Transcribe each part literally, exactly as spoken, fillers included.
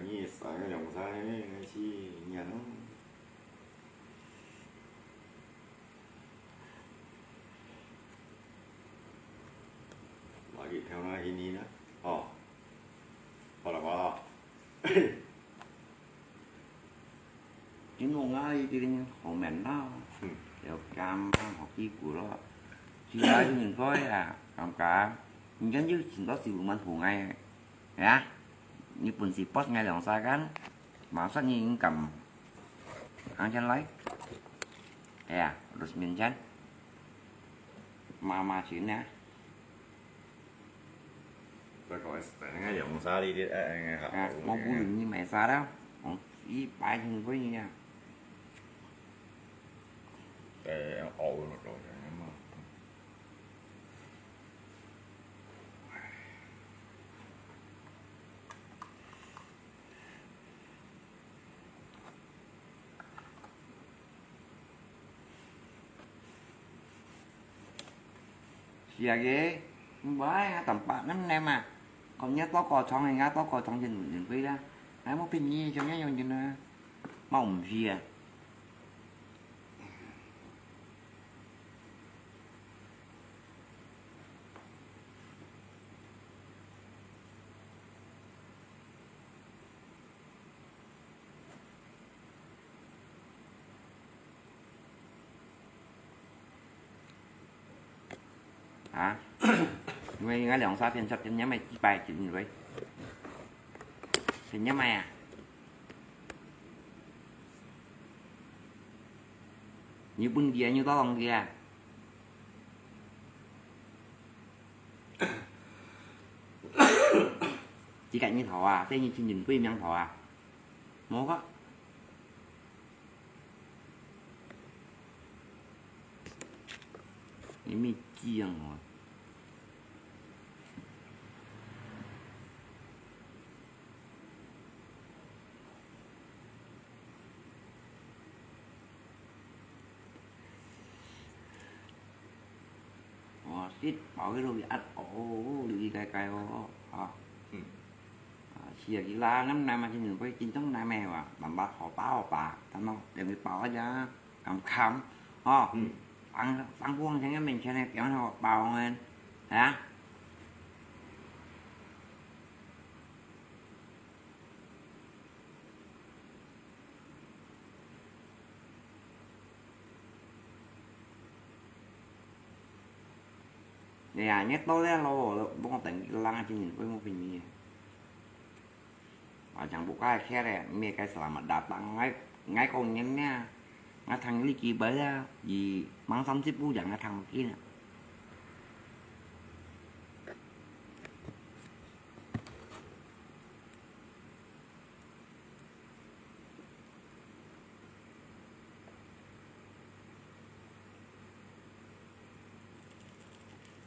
你晒个涼晒，去熱咯。拿去調那去呢，哦，好了吧？ Ini ngari di hong men lo. Hmm. Yo kam hong ki ku lo. Sia hin koi a, kam ka. Ngan yu sin to si bu man hu ngai. Ya. Ni pun si pos ngai long sa kan. Masa ni kam. Ang chan lai. Ya, terus min chan. Mama chin ya. 不過，應該用沙呢啲，誒，誒，誒，啊，我估你買沙啦，哦，一百千塊呀。誒，哦，係啊个，毋會啊，淡薄恁樣嘛。講人家多過長，人家多過長就認為啦。哎，我比你像樣樣人啊，冇毋係啊。 啊，因為應該兩三片，十片，你買幾百斤喂？係你買啊？你本地啊，你到當地啊？幾個月頭啊，這你親戚對面頭啊？無个。 你乜知啊我？哦，食飽去落去壓哦，落去該該哦，啊。嗯。啊，係啊，佢啦，恁難嘛，真正會緊張難咩哇，慢慢好飽好飽，等到等佢飽啊， 咁近，哦，嗯。放，放光前个面前个，點好包个，啊？你啊，你到了咯，我等佢冷啊，今天會莫分你。 啊，yang buka akhir ya, mi kay selamat datang. Ngai, ngai kong nyen nia. Ngai thang li ki ba ya, di mang sam si pu yang ngai thang kin.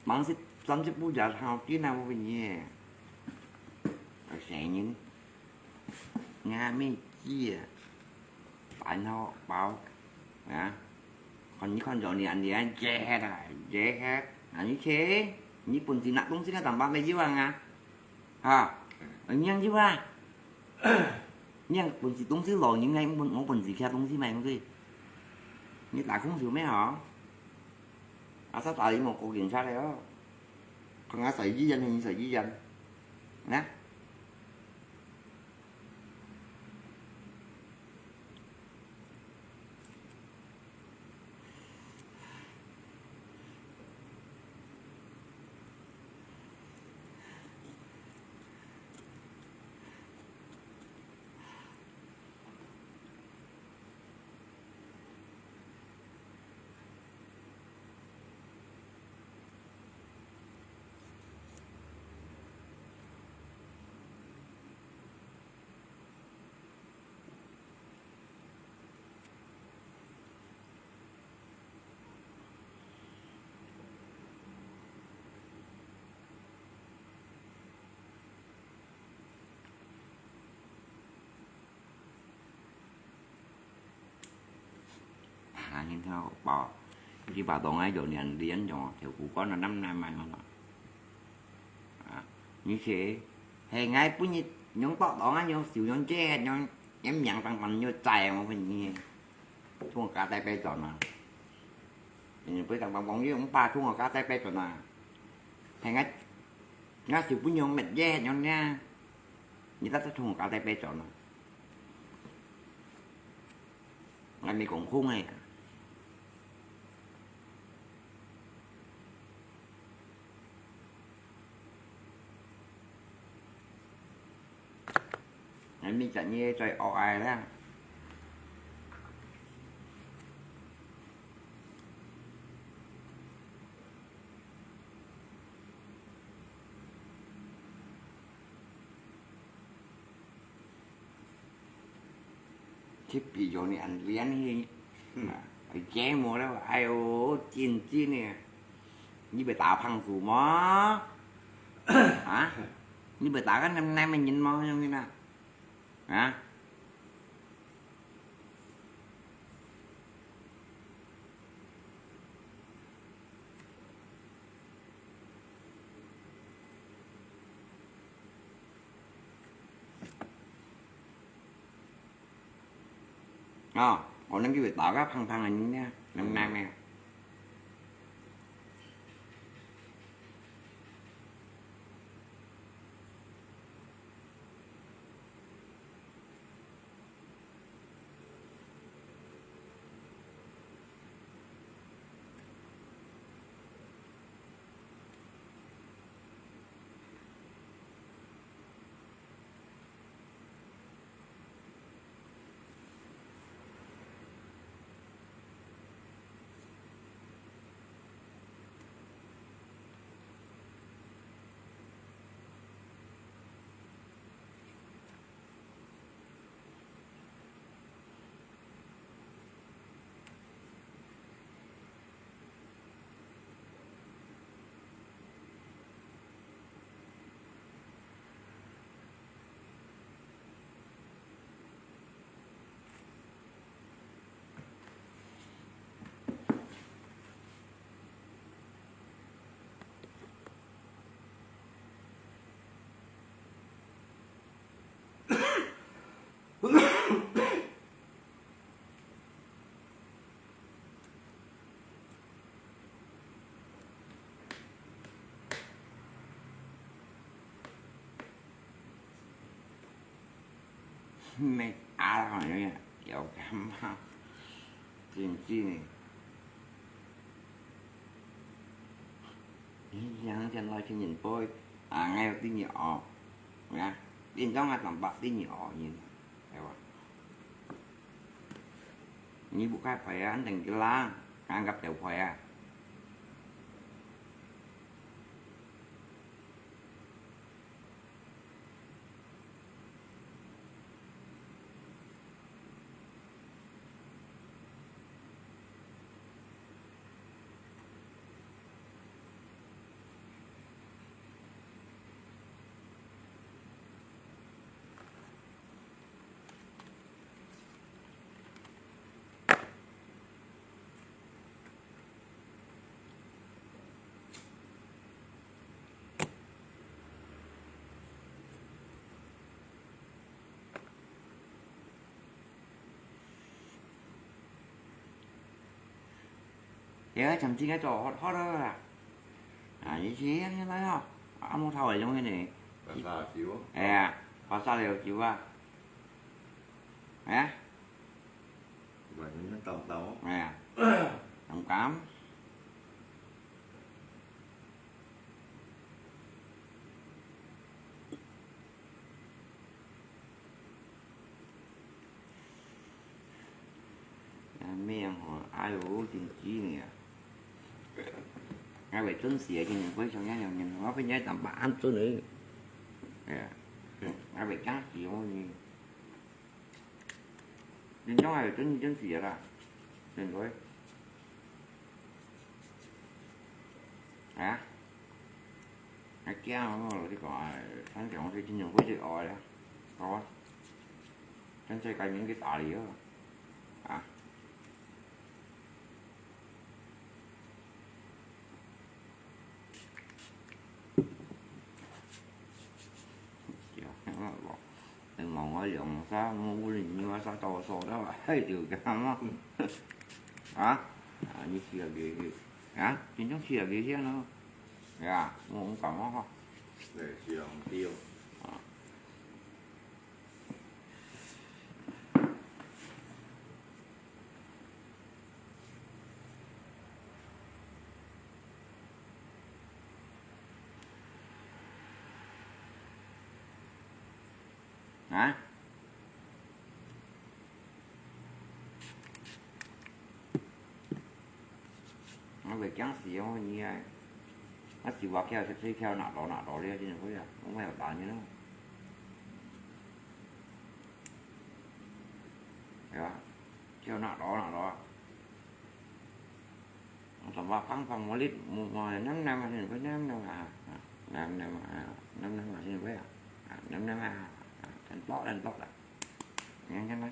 Mang si, sam si pu ya thang kin na pu ni. Ai, seng nin. Nga mi ji a, pan hok pau, ha? Kon ni kon jong ni an ni an je het a, je het. An ni che, ni pun si nak tong si ka tam ba me ji wang a? Ha? An ni an ji wa? Ni an pun si tong si lo ni ngai pun mo pun si kia tong si mai tong si. Ni ta kong siu me ha? Asa ta li mo ko kin sa le o. Kon nga sai ji yan ni sai ji yan. Na? Pha hin thao pao, ki ba dong ai yo nian lian yo, thiu ku kon na nam nam mai ho no. A, ni che, he ngai pu ni 仰多多啊，仰瘦仰靚，仰仰命棒棒，仰在，𠊎問你，同𠊎家底背轉啊？嗯，背當棒棒，你用把同𠊎家底背轉啊？係𠊎，𠊎小朋友乜嘢樣呢？你到底同𠊎家底背轉啊？ 𠊎毋係講空个。𠊎毋係講你最惡个啦。 去比較你恁靚去，嗯。啊，羨慕了，哎喲，真真个，你會打棒球無？啊？你會打个男男个人無？樣个啦，啊？ 哦，可能佢會打个胖胖个呢，能能呢。 你啊，好像有感冒，真真个。你想想老天人不会，啊，还有对你哦，啊，你当然坦白对你哦，你，对吧？ 你毋該賠啊，等佢啦，硬甲條賠啊。這个長期个做好，好了啦。啊，你是恁樣來哦，啊，無頭个用个呢。白沙酒。哎呀，白沙了酒啊。哎呀。 Mà nó tàu tàu. À, đồng cảm. À, mẹ hả? Ai ố, chính trị nè. Ai phải trốn xỉa thì mình quay sang nhau, mình nói với nhau tầm bạ ăn trốn nữa. À, ai phải trắng xỉa thì 你總係有準時準時个啦，對毋對？啊？啊，驚哦，你講啊，反正我最近就會去學啦，好啊。等世界名去打理啊，啊。啊，兩三，我屋里你妈啥到手的吧，还有干嘛？啊？啊，你去了别去，啊？今天去了别去呢？呀，我我感冒哈。对，是啊，对哦。啊。 啊？我袂驚死哦，你啊！啊，是我叫出去跳哪落哪落了，真的會啊，我沒有打你了。對吧？跳哪落哪落啊！ Tamba pang pang mulit, mu-, mu-, nam nam asin, nam nam ah, nam nam ah, nam nam asin, ah, nam nam ah, ah, dan tok, dan tok lah. Yang kan lah.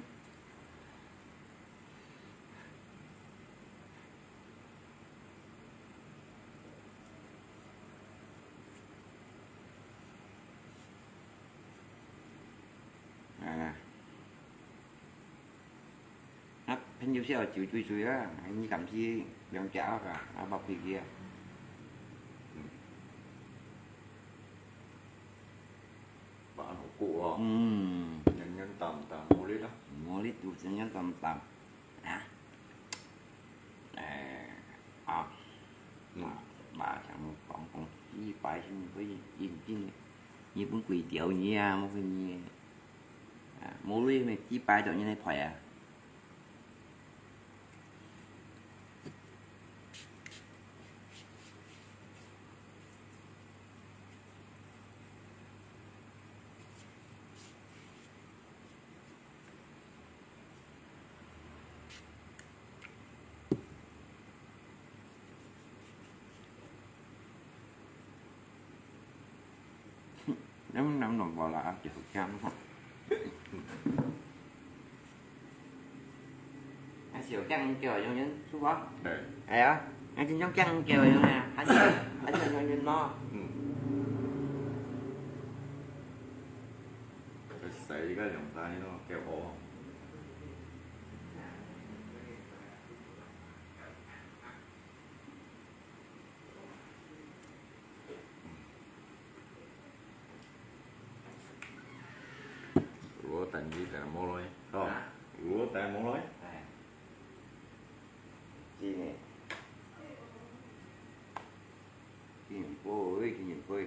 Ah. 啊，朋友笑酒醉醉啊，你敢去兩家啊，啊，莫去去啊。嗯。把握好過哦。嗯。人人淡淡，無力啊。無力就人人淡淡。啊？哎，啊，嗯。嘛，嘛想講講，一百先可以引進的，日本鬼屌你啊，莫去你。 啊，無鐳咩，幾百種人來排啊。Nắm nắm lòng vào là áp chịu cam. Anh chịu cam kêu dùng nhân xúc bó. Đây. Ai á, anh chịu cam kêu dùng nè, anh chịu, anh chịu dùng nhân nó. Ừ. Phải xài cái lòng tay nó kêu ổ. 我等你等無來，哦，啊？我等無來。哎。是呢。今年過，今年過，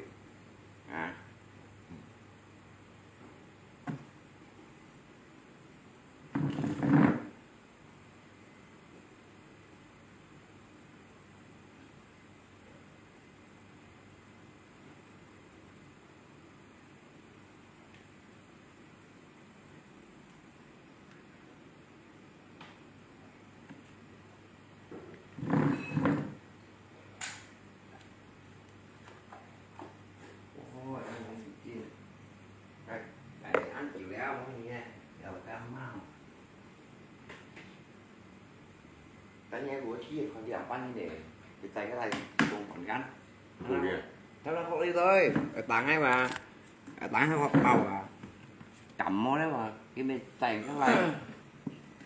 啊？ 哦，恁樣時間，該，該恁久了，我呢，要幹嘛？ 等下我去看這班呢，佢在該來東房間。顧慮啊。等下學你對，打開嘛，打開學包啊，感冒了嘛，佢咪在該來，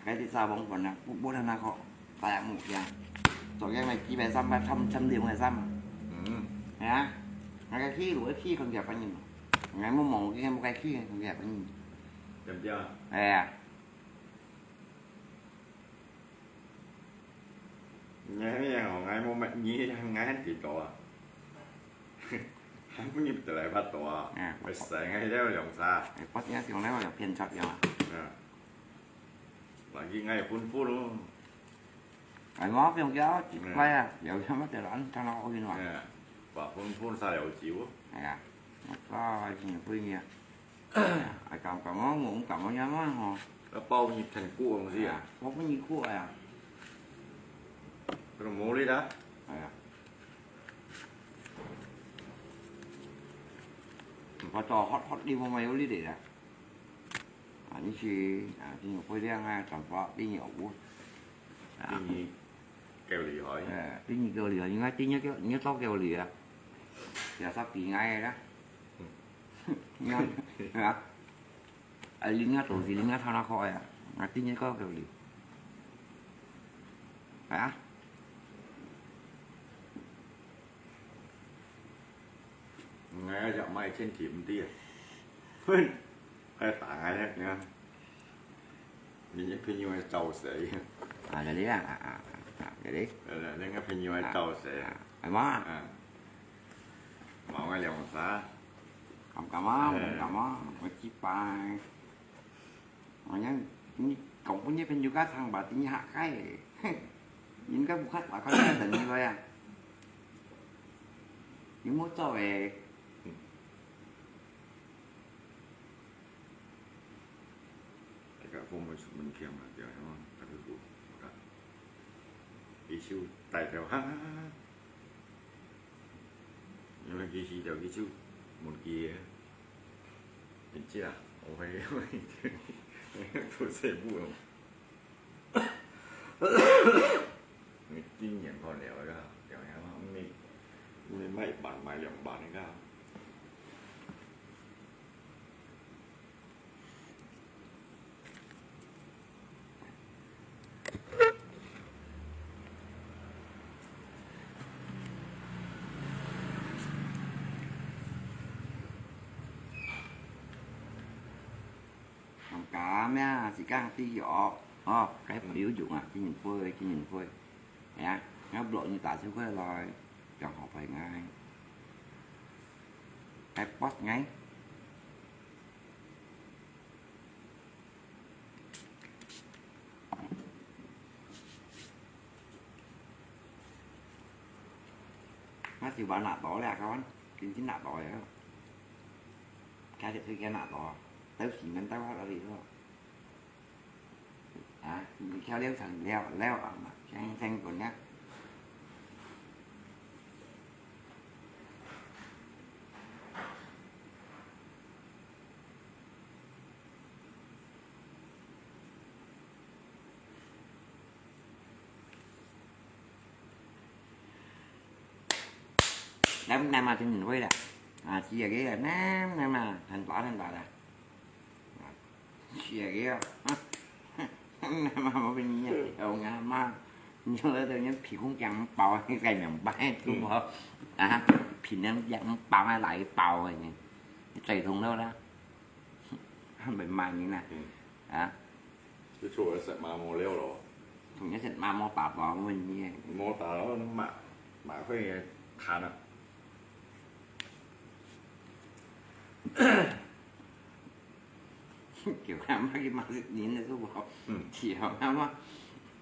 該啲沙bomb飯啊，不不能那個，大家目標，昨天來幾百三百，他們他們兩百三嘛。嗯。係啊，那個去，我去看這班人嘛，𠊎無忙，今天無該去看這班人。對不對啊？哎呀。 你，你，𠊎無乜，你，𠊎還幾多啊？還不如得來發多啊！嗯。會使𠊎了兩儕。哎，發現想來我有偏差呀。嗯。萬一𠊎有分分咯。哎，我不用叫，奇怪啊，有什麼得了，俺看到我跟你玩。嗯，把分分啥了酒。哎呀，我操，真不一樣。 哎，感，感覺我感覺樣嘛吼。啊，包你挺過東西啊。啊，我分你過呀。這個無力啊。哎呀。我到好，好地方嘛有力的啦。啊，你去，啊，你有力量啊，怎麼，你有無？啊。你夠厲害。哎，比你夠厲害，應該今年夠，你到夠厲害啊。也是比俺的啦。嗯。你看，啊。啊，你那都是你那他那好呀，啊，今天搞给你，啊，哎呀，买千体毋对啊，哼，还打俺呢，你看，你朋友还找谁？啊，这里啊，啊啊啊，这里，呃，那个朋友还找谁？啊，哎妈，嗯，忙个两啥？干干嘛？干嘛？我几百。 哦，人，你講分你朋友家常吧，你下開，人家毋客話，客話等你个呀。你莫做誒。嗯。大家講我出門口嘛，對啊，大家講，一手帶頭，哈哈哈哈。 因為其實就去就問佢个，你知啊，我會不是不用。你今年看了个，兩年了，你你買一半买兩半个。 Ang kami ah, si Kang Tiyo. Oh, kay paliw yung ah, kinin foy, kinin foy. Ayan, nga blok ni tasil ko loy. Yang hopay ngay. Kay post ngay. Nga si ba nạ to lẹ kawan, kin kin nạ to ya. Kay si kay nạ to, tao si ngan tao ha lo li to. À, mình kéo léo thẳng léo, léo ở mà, chang chang còn nhá. Năm năm mà thì mình quay lại. À, chia cái là năm năm mà thành tỏ thành tỏ là. Chia cái à. Năm mà mà mình nhớ ông à mà. Nhớ là tôi nhớ phí không chẳng bảo cái cái miệng bái tu bảo. À, phí năng chẳng bảo mà lại bảo này. Chạy thông đâu đó. Không phải mà như này. À. 就做个食嘛無了咯。同一隻嘛無打到問題。無打到，嘛嘛會彈啊。叫佢阿媽去買年个時候，嗯。笑阿媽。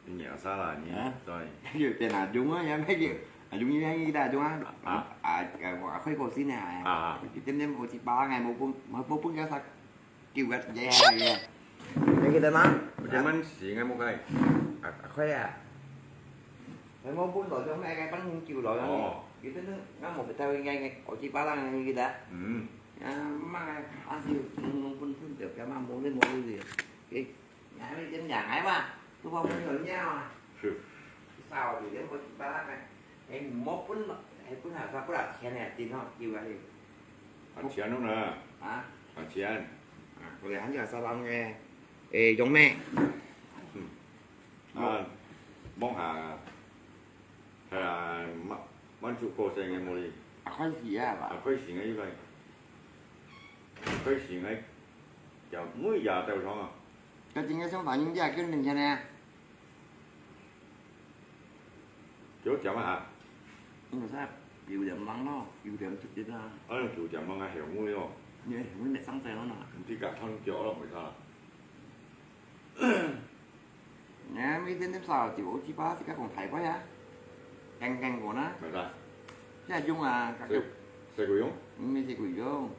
你啥啦？你啊？在。就變阿勇啊，也咩叫阿勇，也係阿勇啊。啊。啊，我開過先啊。啊。點點好似把眼冇分，冇冇分佢啥。 Kiwat ya ya. Lagi dah mah. Macam mana sih ngai mukai? Aku ya. Memang pun lo, cuma kayak pang kiu lo. Oh. Kita tu ngai mau kita ngai ngai, oci palang ngai kita. Hmm. Ya, mah asli nung pun pun tu, ya mah mau ni mau ni. Oke. Ngai ni jen ya ngai mah. Tu mau pun lo nya mah. Sao thì đến có ba lắc này. Em mốt pun, em pun hả sao pun là chén này, tin không? Kiu vậy. Hạt chén luôn nè. Hả? Hạt chén. À, có lẽ hẳn là sao lắm nghe. Ê, giống mẹ. Ừ. À, mong hả, hay là món chú cô sẽ nghe mùi. À, khoai gì à, bà? À, khoai gì nghe như vậy. Khoai gì nghe. Chả mũi già tèo sống à. Cái chính cái sống phải những gì à, cái mình chén nè. Kiu tiam ah. Hm, sa, kiu tiam mang lo, kiu tiam chit chit ah. Ai, kiu tiam mang ah, heo ngui lo. Nè, heo ngui mẹ sang sai lo na. Hm, ti ka thon kiu lo, mui sa. Nè, mi tiam tiam sa, kiu ô chi ba, si ka kong thai pa ya. Keng keng ko na. Mui sa. Sa yung ah, ka. Sa, sa ko yung? Hm, mi sa ko yung.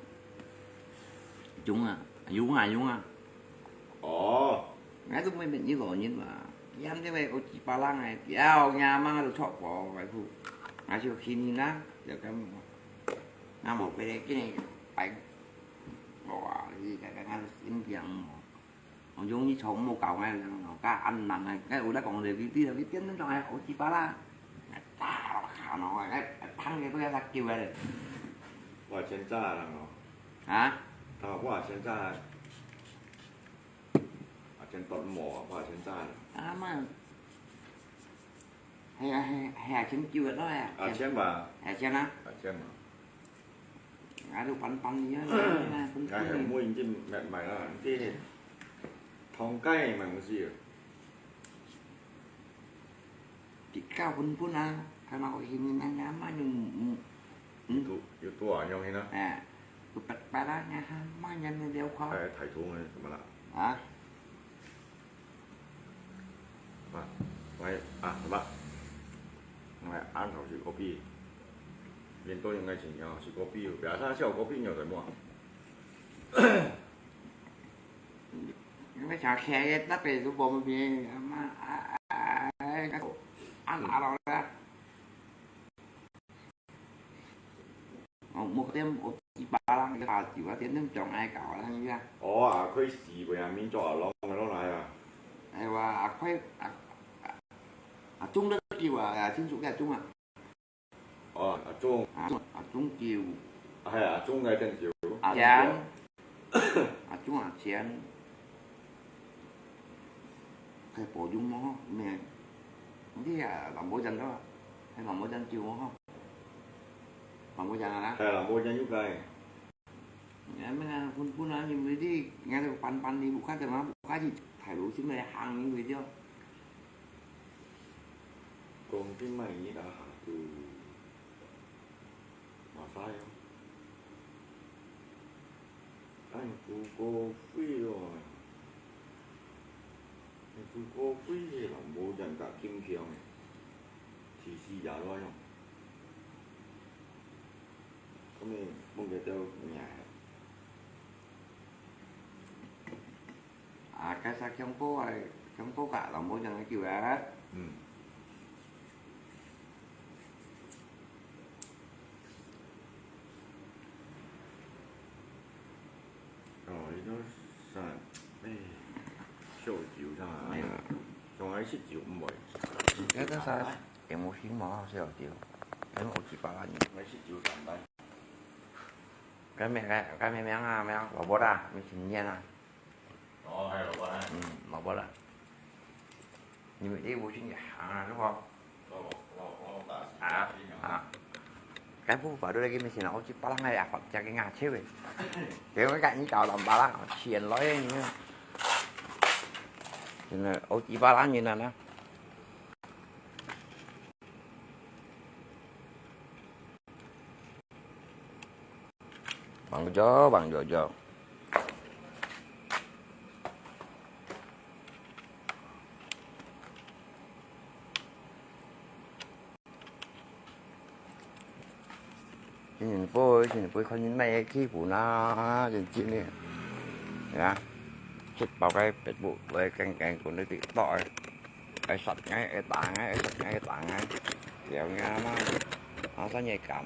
Yung ah, yung ah, yung ah. Ồ. Ngai tu mui met ni lo nyin ma. Yam te wei ô chi pa lang ai. Yao nya ma tu chok po wei hu. Ngai chu hin ni na. Yao kam. Ngai mo pe de kini pai. Wa, hi ka ka ngai sin piang mo. Ong jong ni chok mo kau ngai lang no. Ka an nang ngai. Ngai u da kong de vi ti vi tian nang ai ô chi pa lang. Ngai ta ka no ngai. Thang de ko ya sa kiu ai. Wa chen za lang no. Hả? Tao qua chen za. 錢多無啊？八千塊。啊嘛，係啊，係啊，係啊，千九个落啊。啊，千吧。係啊，千啊。啊，千嘛。啊，都半半个啊，啊，分分个。哎，每人買啦，這通街買毋係。 比較分分啊，看到我現在那那嘛有，嗯，嗯，有多，有多少樣呢？哎，有八八啦，那哈嘛人的了看。哎，太多了，怎麼了？啊？啊，喂，啊，什麼？喂，俺頭是kopi，連多應該請教是kopi，不要他叫kopi，你有什麼？ 你想徛个那邊就無問題，啊嘛，啊，啊，啊，啊，啊，啊。哦，目前有幾百人个下晝啊，天天上來搞啊，你看。哦，啊，開始未啊，民族啊，攏攏來啊。哎哇，啊，快，啊，啊，啊，中了久啊，啊，清楚个中啊。 哦，阿忠。啊，阿忠叫。啊，係，阿忠个店叫。阿強。阿忠阿強。該保佑無吼，咩？你啊，林寶珍个，該林寶珍叫無吼？林寶珍啊啦。係，林寶珍有个。哎，咩啊，分分啊，因為你，人家都搬搬，你不看怎麼不看去，太魯閣个行，因為就 講這擺日啊，下晝，嘛使哦。但係煮咖啡哦，煮咖啡係人無人家金強个，是是也來用。咁你問佢兜名。 啊，該隻強哥啊，強哥甲，老母像个叫啊。嗯。哦，伊都啥，哎，燒酒啥，哎，從來食酒毋會。該个啥，電無興嘛，燒酒，還有幾百萬呢。來食酒上班。該咩，該，該咩名啊，名，老伯啊，沒聽見啊。 哦，還有老伯啊。嗯，老伯啦。你們這無興行啊，是無？我，我，我，我打死啊，啊。該不把這個面前，我去把人家發家給俺切喂。給我趕緊搞兩把啦，錢來了你看。真的，我幾把人人啊，那。 Bang jo, bang jo jo. Xin lỗi, xin lỗi, 看你買个氣氛啊，真正个。啊，食飽个北部，來乾乾滾个地道个，愛殺个，愛打个，愛殺个，愛打个，了个嘛，啊，真个感。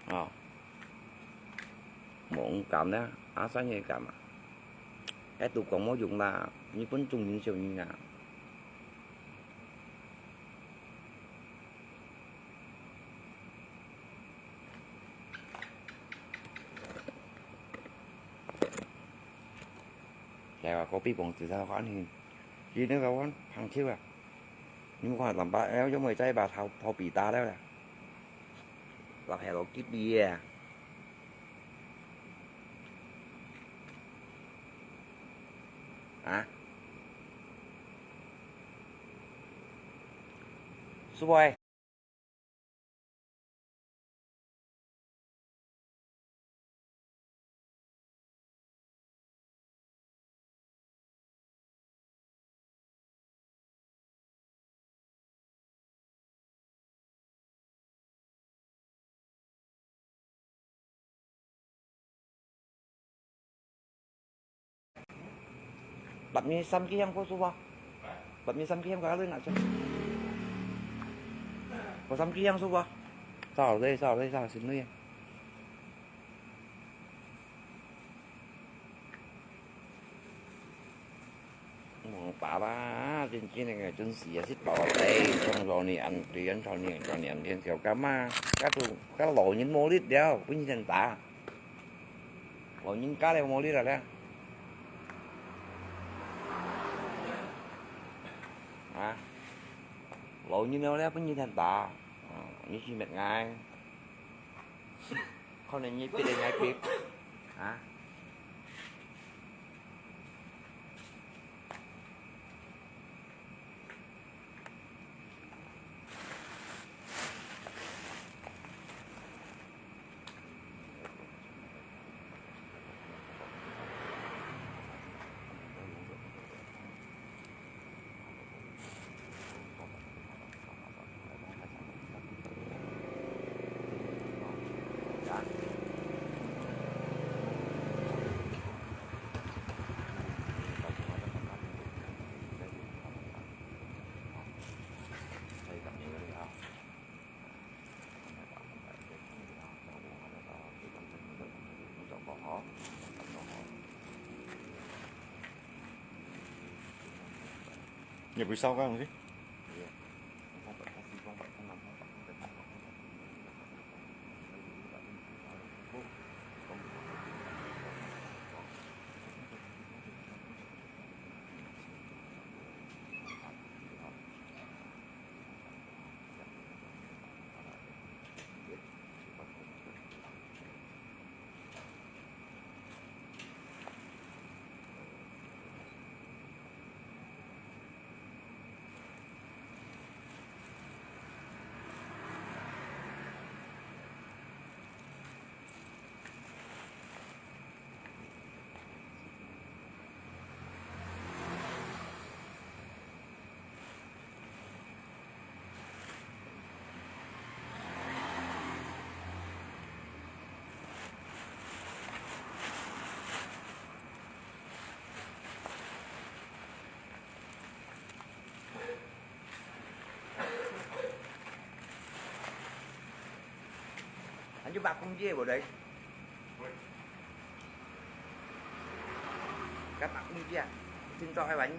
哦，無感啦，阿三个感啊，該都講無用啦，日本中人小人啊。 Kaya ko pipong ti sa ko anhin. Sino ka wan? Hangkiw ah. Ni mo ko lampa, eh, yung mo ichay ba, thao, thao pita daw lah. Lak hello kip di ah. Ha? Suway. 八米三幾樣過數吧？八米三幾樣過來拿出。我三幾樣數吧？少嘞，少嘞，少，行嘞。我打啦，真正个真是啊，食飽啊，哎，上早年，對，上早年，早年，天小幹嘛，該都，該老人無力了，分人打。老人家了無力了咧。啊，老人了咧，分人打。啊，你去滅𠊎。 可能你逼得𠊎逼。啊？ 你會燒該東西？ 還有八公斤無得？該八公斤啊，今朝還還一，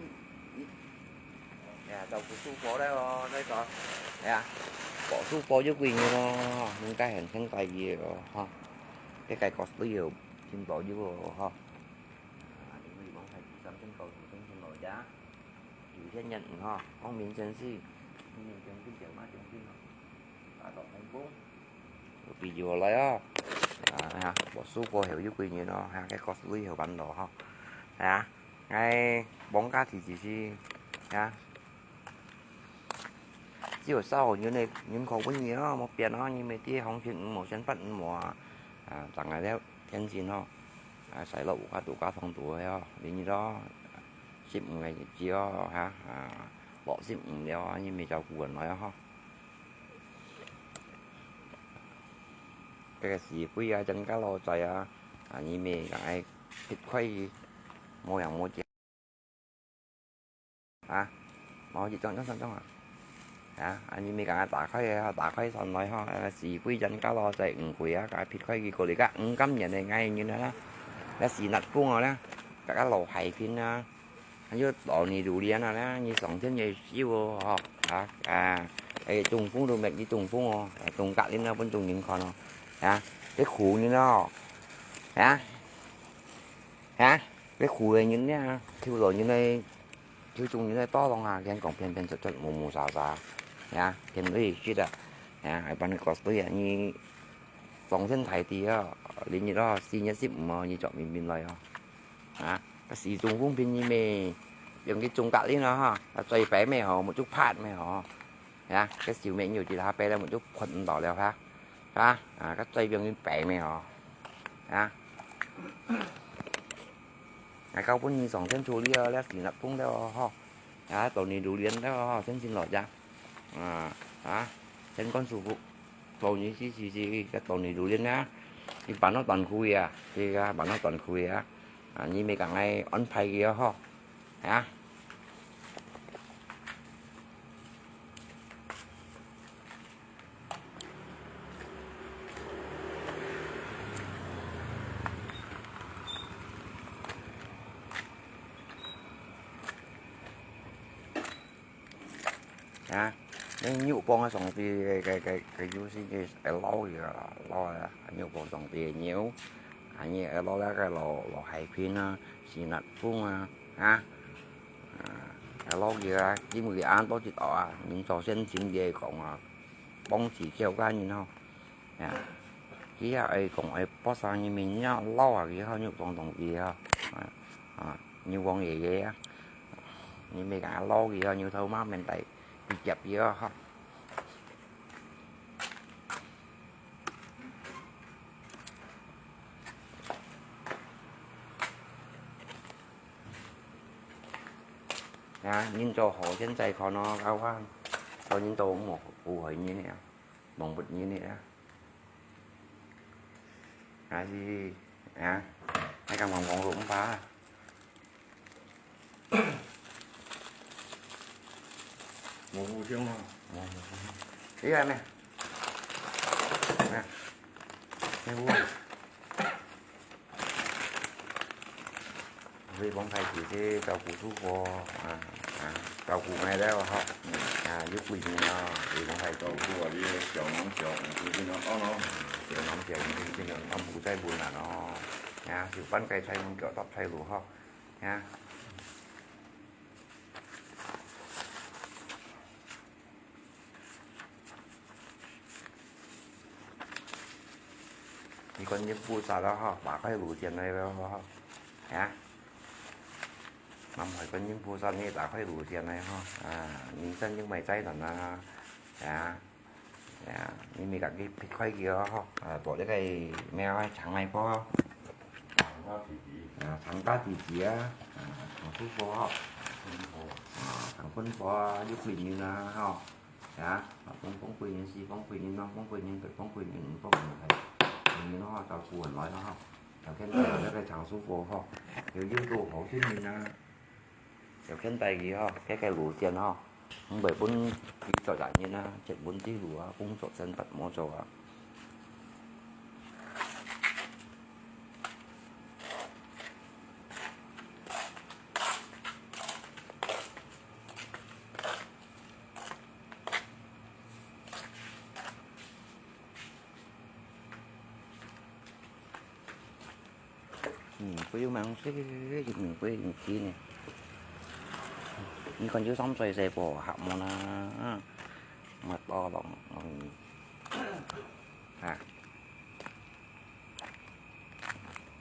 哎呀，照顧舒服了哦，那個，哎呀，保舒服就歸日咯，應該很很在意哦，哈。這個搞水有，真保佑哦，哈。啊，因為往後三千九、五千落呀。 有錢人吼，光明正大，明明正經就嘛正經吼，打到成功。有必要來哦。啊，哈，無輸過後有幾年咯，哈，該個水後半路吼。啊，𠊎放假提起去，啊，只有少人的人口問題咯，無變咯，因為這行情毋好，先發毋好啊，啊，當然了，天津吼，啊，使落有較多加通多个哦，你咯。 十五个日子哦，哈，啊，落十五了啊，你咪照顧人來啊，吼。這個時機啊，真个老在啊，啊，你咪講愛撇開佢，無樣無樣。啊，無一種種種種啊。 啊，恁樣咪講啊，打開个吼，打開上來吼，啊，四季人家咯，在五季啊，甲撇開佢過來个五甘年个愛人啊啦，那是那公哦啦，甲个老海平啊，還有老泥路連啊啦，你上天也修哦，吼，啊，啊，哎，中風都免你中風哦，哎，中隔音啊，分中人看哦，啊，這苦人哦，啊，啊，這苦个人呢，抽老人个 就中意在道路啊，佢講偏偏出出無無沙沙，呀，偏累死啊，呀，還幫你搞對啊，你上天大地啊，連日咯，四月十五啊，你著面面來啊，啊，該時中風病你咩，用佢中隔離啦哈，啊，最白咩吼，目珠拍咩吼，呀，該小朋友就下背了，目珠困毋到了哈，啊，啊，該最容易白咩吼，啊。 𠊎交分你上天處理哦，這時日風了哦，吼。啊，到你榴槤了哦，吼，先先落遮。啊，啊，先講舒服。到你是是是，該到你榴槤啊，你辦到短褲啊，這個辦到短褲啊，啊，你咪講愛安排佢哦，吼。啊。肉幫个上帝个个个个有時个會撈佢啦，撈啊，肉幫上帝个肉，啊你會撈那个撈撈海鮮啊，是哪種啊，啊，會撈佢啊，因為恁多一道啊，人做先前个講啊，幫自己个人吼，啊，佢也會講會幫上人民呀撈啊，佢好肉幫上帝啊，啊，啊，牛王爺爺啊，你咪講撈佢啊，牛頭馬面帶。 比較比較好。啊，恁做好，現在看哦，𠊎看，做恁做無，無害人个啊，弄不人个啊。啊是，啊，還敢講講講吧？ 無互相啊。無互相。你看咩？咩？你有啊？所以講，大家係照顧舒服啊，啊，照顧𠊎兜吼，啊，有貴人啊，所以講，大家照顧啊，你个小囊小，眼睛真的哦喏。小囊小，眼睛真的，俺不在乎啦喏，啊，就半个菜，門腳踏菜路吼。 呀。你觀音菩薩了吼，打開路線來了吼。呀。南海觀音菩薩，你打開路線來吼。啊，人生有麼个災難啊？呀。 呀，你咪家己避開佢哦吼。啊，做這个貓啊，長來波。啊，長家弟弟啊，啊，長舒服吼。啊，長坤婆啊，有貴人啊吼。呀，啊，東方貴人、西方貴人、南方貴人、北方貴人、五方貴人，貴人吼，照顧恁來吼。條件都有這个長舒服吼，又有多好心人啊。 有牽帶佢吼，該个路線吼，毋會分佢做歹人啊，絕分之路啊，工作生活無做啊。嗯，不用忙，這个，這个，嗯，不用急呢。你看，就算最細个，還無啦，啊，麼多咯，嗯，啊，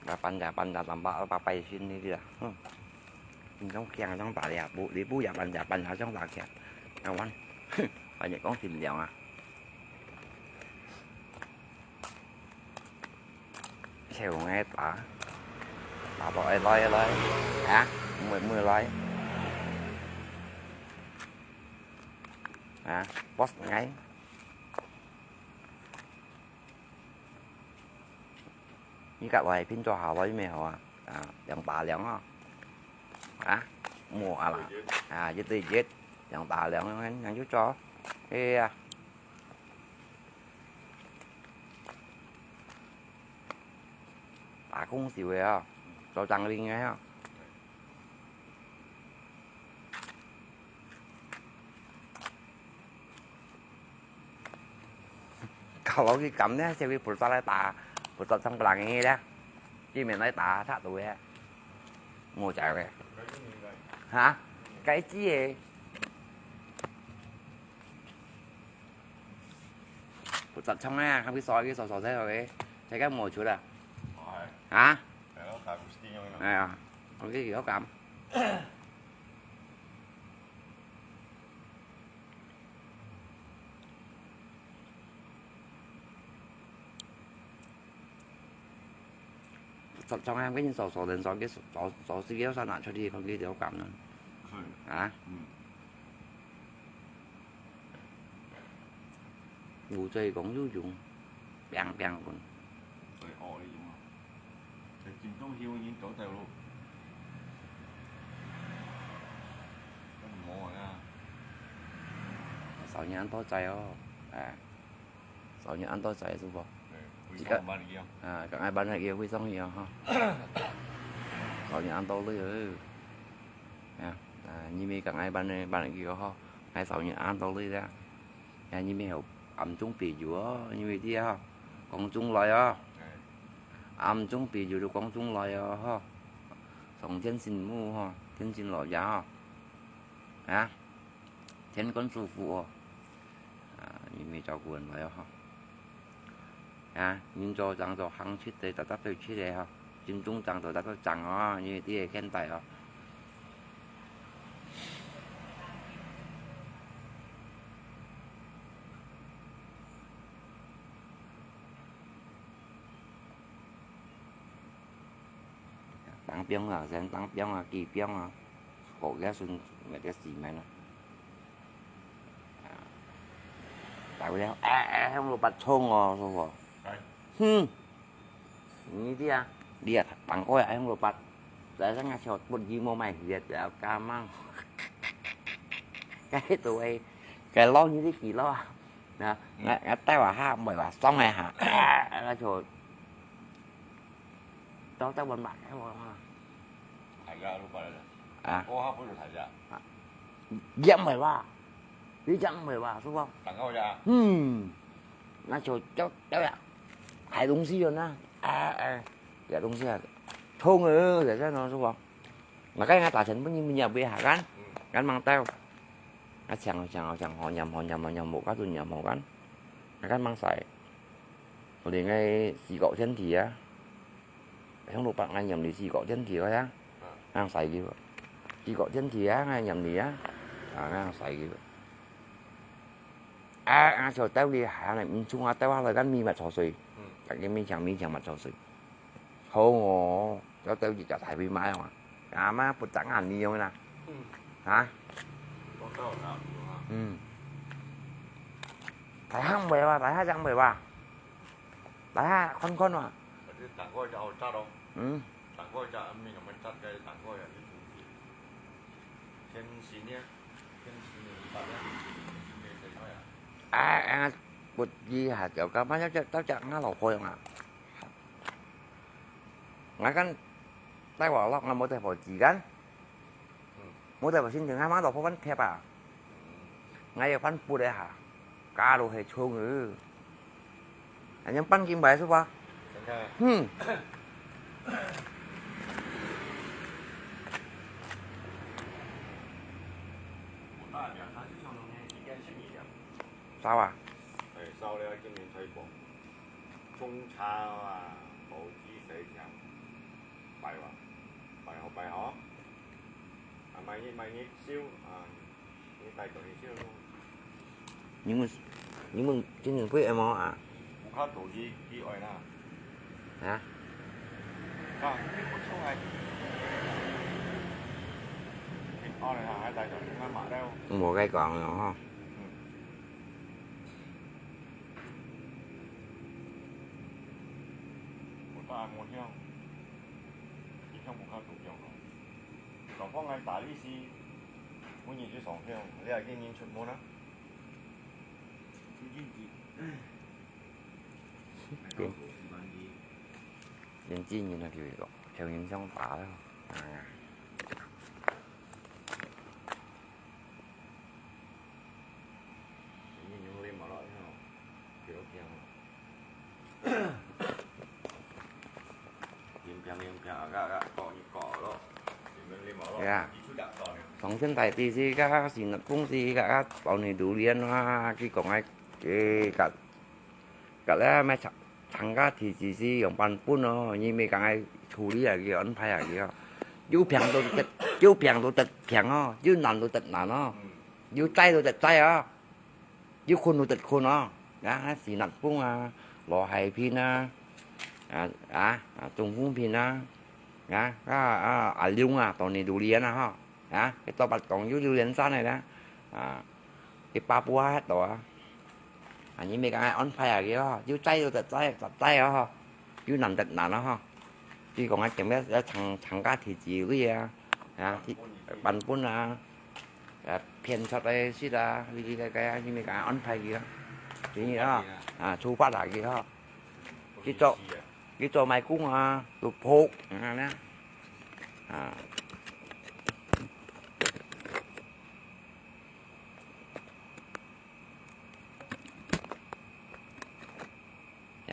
那搬家搬家，咱把二八拜新的啦，嗯，你種強種打的啊，不，你不要搬家搬家，種打起来，啊，完，反正講尽量啊。 笑𠊎打，打到會來來，啊，毋會毋會來，啊，boss𠊎，你甲𠊎拼做好無？有無好啊？啊，兩打兩哦，啊，無啊啦，啊，一對一，兩打兩，恁樣就做，哎呀。 打工時會啊，做正經个啊。搞落去咁呢，就會不斷來打，不斷上不冷个咧，對面來打，差不多个，無在个。哈？該知个。 不集中啊，佢所佢所所在个，在該無出啊。啊？哎呀，我个有感。十張啊，跟你手手人手个手手手机要算拿出去，看佢有感呢。啊？嗯。有在讲有用，平平个。对，哦，你用啊。在京东有人搞掉咯。那你摸啊。少年多仔哦，哎。 少年恁多仔，是無？哎，自家，啊，講愛辦个會上去啊，哈。少年恁多女哦。啊，啊，你咪講愛辦个，辦个吼，愛少年恁多女个。呀，你們有暗中陪酒哦，你們知啊，廣東來哦。暗中陪酒就廣東來哦，吼。上電視目吼，天津來呀吼。啊，天公祝福哦。啊，你們照顧人來哦，吼。啊，人做正做行出的，大家都出來吼。 真正正到大家正哦，因為這个現代哦。當兵啊，先當兵啊，機兵啊，學个時，乜个時節啊。啊，大家，哎，哎，向老伯衝哦，是無？哎。哼。 你知啊，你啊，當過啊，用老伯，在上啊，小不義莫買鞋子啊，幹嘛？該都會，該老你的幾老啊？啊，嗯。𠊎，𠊎帶話哈，毋會話爽个哈，啊，該就，到，到問吧，哎，我，我。大家老伯來了。啊。我還不如大家。啊，也毋會話，你講毋會話，是無？當過呀。嗯，那就，就，就呀，買東西有呢，哎，哎。 這東西啊，痛啊，這个喏，是無？那个𠊎打錢分你，你也不會下干，干忙到。啊，想想想，好念好念好念，無个就念好干，那干忙使。我連个四角天地啊，向老伯𠊎念你四角天地个呀，𠊎使佢，四角天地啊，𠊎念你啊，啊，𠊎使佢。啊，啊，就到你下來，毋衝啊，到下來，干咪嘛潮水，嗯。大家咪搶咪搶嘛潮水。 好哦，要到一隻大飛馬啊，阿媽不打眼你用啦。嗯。啊？我到了，有啊。嗯。大家毋會哇，大家講毋會哇，大家看看哇。反正打過一下，我炸咯。嗯。打過一下，沒有沒炸，該打過一下，就出去。天時呢？天時呢？打呀，天時呢？誰看呀？哎，哎，不，你還叫幹嘛？要叫，要叫俺老婆用啊？ 𠊎kan帶話落，𠊎無帶火紙kan，無帶火星辰，𠊎嘛落破番貼啊。𠊎有番布个哈，加落去衝啊。恁樣半斤擺是吧？嗯。燒啊？哎，燒了，今年才放。 中茶啊，無知死強，拜哇，拜好拜好。啊，買你買你燒啊，你帶過去燒咯。你們你們今年幾M啊？有較多幾幾愛啦。啊？啊，你不出來。你愛啦，還帶上你買買了。無該講了吼。嗯。 我大無香，一香無較獨香咯。老方愛打利息，每日就上香，你還見人出門啊？最近幾，對。年紀人啊，佢講，條人想打了。啊。 呀，上天大地是个，是那東西个，个，包你榴莲啊，佢講个，个，个，个咧，買參，參加T C C用版本哦，你咪講个處理啊，佢安排啊，佢哦，有病都得，有病都得病哦，有難都得難哦。 有災都得災哦，有困都得困哦。啊，死難風啊，落海片啊，啊，啊，啊，中風片啊，啊，啊，啊，啊，龍啊，到你榴蓮啊，吼，啊，佢做八講有榴槤山个啦，啊，佢巴布啊，遐多啊，啊，你咪講安排啊，佢哦，有災都得災，得災哦，吼。 有難得難啊吼。比如講啊，今日要參，參加T C C啊，啊，去版本啊，啊，編輯个事啊，你，你，你，你，你，你安排佢啊，你啊，啊，出發啊佢吼，去做，去做賣工啊，做鋪，啊，呢，啊。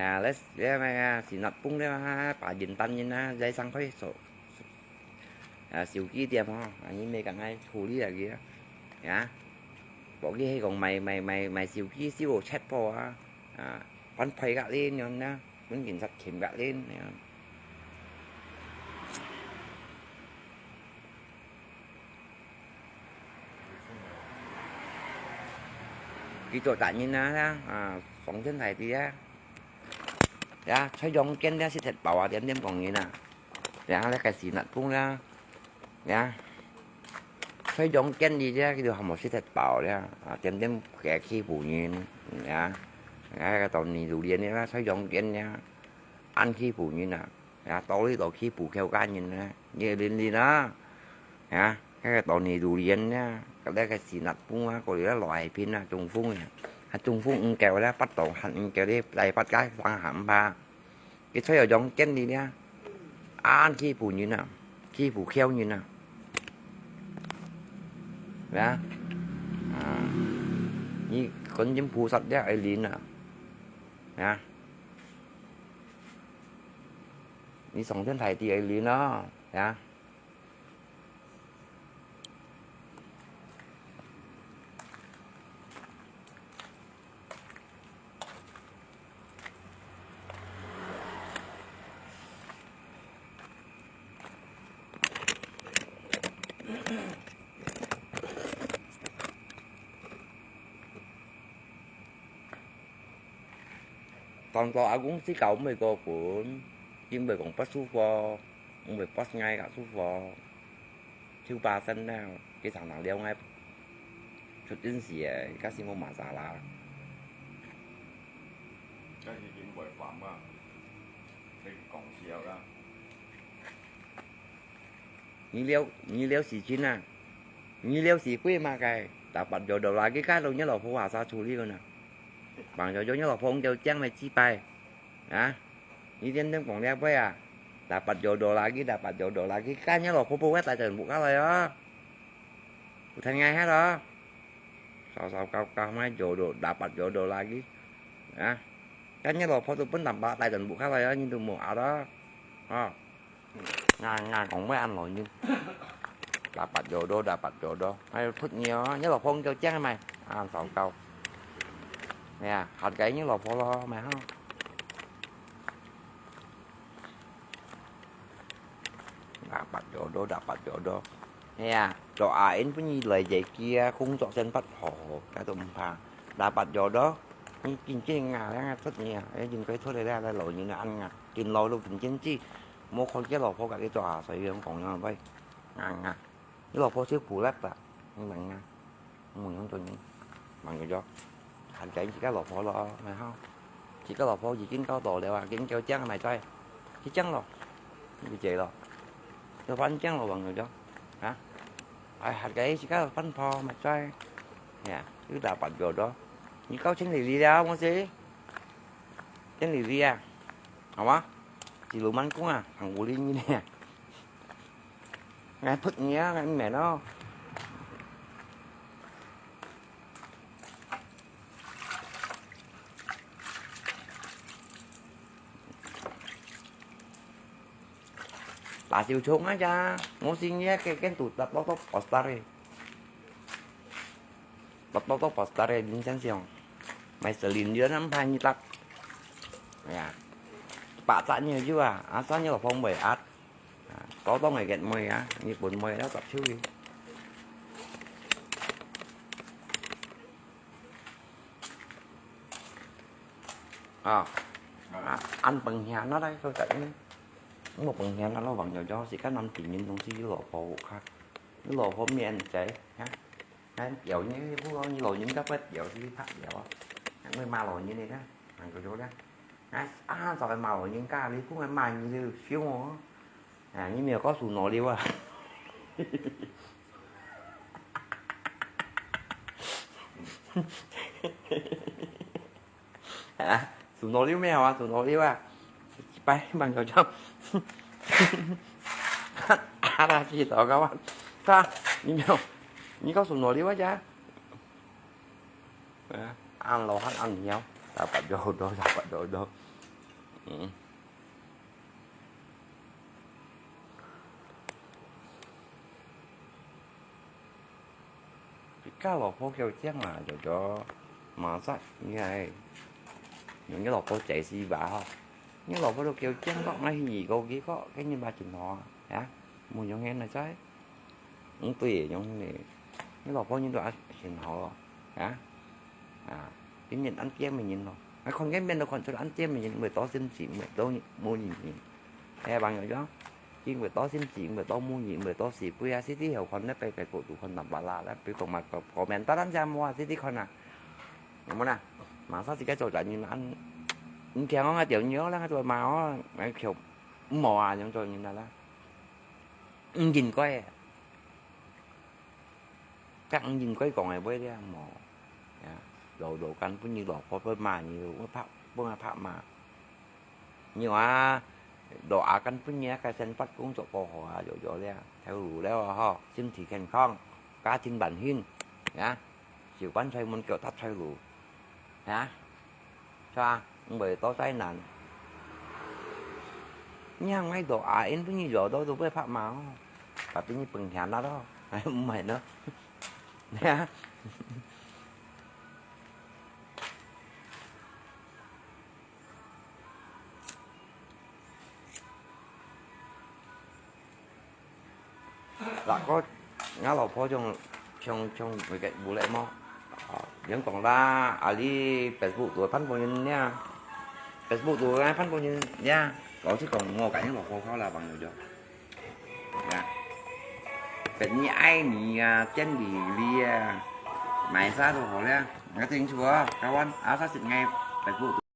啊，這，這个啊，是那崩了啊，把人單人啊，來上課做。啊，手機店吼，啊，你莫講愛處理啊佢啊。啊，無佢係講賣，賣，賣，賣手機，修切破啊，啊，分配甲你樣啊，分警察鉗甲你樣。 佢做大人啊，啊，上天大地啊。呀，出洋間了，食忒飽啊，點點講人啊。呀，這个是那崩啦。呀，出洋間哩了，佢就還無食忒飽了，啊，點點个欺負人，呀，啊，个到你榴蓮了，出洋間了，恁欺負人啊。 呀，到你到欺負客家人呢，你會淋淋啊？呀，該个到你榴蓮呢，該个是那崩啊，過來落海邊啊，中風啊，還中風毋夠咧，八度還毋夠咧，來八加三下毋怕，佢出有種經歷咧，恁欺負人啊，欺負客人啊，呀，啊，你觀音菩薩咧會淋啊，呀。 你上天大地个人咯，呀。當初阿公自家毋會過分，因為講不舒服，毋會不挨个舒服，就把身了，佢常常了𠊎出陣時个，假使無麼儕啦。但是因為煩啊，係講笑啦。 你了，你了時間啊？你了時間嘛該，dapat jodoh lagi該老你老婆話啥處理个呢？Bang Jojo你老婆叫靚个幾擺啊？你點點講了會啊？Dapat jodoh lagi, dapat jodoh lagi，該你老婆不會帶等屋下來哦。有聽𠊎係咯？Sawsaw kawkaw mai jodoh, dapat jodoh lagi啊？該你老婆都分等把帶等屋下來哦，你都無壓咯，哦。 Nga nga講會恁老人，dapat jodoh，dapat jodoh，還有出你哦，你老婆叫靚个嘛，恁糟糕。係啊，下個你老婆咯，咪好。Dapat jodoh，dapat jodoh。係啊，做阿英分你來這個啊，工作先不好，該都毋怕。Dapat jodoh，你緊緊啊，讓佢出你啊，哎，應該出來了，老人啊，恁啊，緊老都緊緊知。 無看佢老婆甲佢做下，所以樣講樣喂，硬啊！你老婆就不辣啦，你明啊？無樣做人，問佢做，還緊自家老婆咯，然後自家老婆已經到到了啊，緊叫靚買菜，去靚咯，你姐咯，要翻靚咯，問佢做，啊？哎，還緊自家翻婆買菜，呀，又打扮咗咯，你搞清理你了，我說，清理你啊，好嗎？ Siluman kung ah, ang uli niya. Ngai put niya, ngai meno. Lá siu chung aja, musim niya ke ken tu tap tok tok postar eh. Tap tok tok postar eh, din sen siong. Mai selin dia nampai ni tap. Ya. Pak tak niya jua, asal niya phong bai at. Tao tao ngai ket moi ah, ni pun moi dah tap chui. À, à, ăn bằng hiền nó đấy, tôi tại nó một bằng hiền nó lo bằng nhỏ gió, chỉ có năm tỷ nghìn đồng chí lọ phổ khác. Nó lọ phổ miệng chảy, ha. Hai kiểu như phú lo như lọ những các vết kiểu thì phát kiểu. Người mà lọ như này đó, hàng của chỗ đó. Hai, à, rồi mà lọ những cái đi phú người mà như siêu. À, như mèo có sù nọ đi qua. Hả? Sù nô liu mèo à, sù nô liu à. Bye, bằng cầu trong. Ada sih tau kawan. Sa, ni mèo. Ni kau sù nô liu aja. Ăn lô hắt ăn nhiều. Dapat jodoh, dapat jodoh. 嗯。自家老婆夠靚啊，就就，masa你還，用你老婆仔死吧吼。你老婆都夠靚，講那你個幾個，跟你爸真好啊，啊？無用个那在。 毋對个，用呢，你老婆人都恁先好咯，啊？啊，比人恁靚个人咯。啊，看个面都看出來恁靚个人，毋會多心機，毋會多無人緣。哎，朋友講，佢毋會多心機，毋會多無人緣，毋會多是非啊，這啲好看咧，白白過度看淡薄啦，那比講嘛，個，個面當然正無啊，這啲看啊，有無啦？masa自家做人恁，你聽講啊，條友啦，做嘛哦，哎，就無啊，樣做人啦啦，毋應該个。 該毋應該講个話了無？呀，老老間分你老婆分罵你，會拍，分人拍罵。你話，老阿間分你个生活工作過好啊，有有了，頭路了啊吼，身體健康，家庭穩定，呀，手關在門口踏在路，呀。 是吧？毋會多災難。你看𠊎都啊，因為你做到都會拍罵哦，tapi你分嫌啦咯，毋係咯。呀。 Lah，該𠊎老婆像，像，像該个無咧麼？哦，樣講啦，啊，你Facebook都潘本人呀，Facebook都𠊎潘本人呀，老實講，𠊎感覺老婆好啦，朋友就，呀，別人愛你啊，見你你啊，買啥都好咧，𠊎清楚啊，kawan，啊，啥事𠊎Facebook都。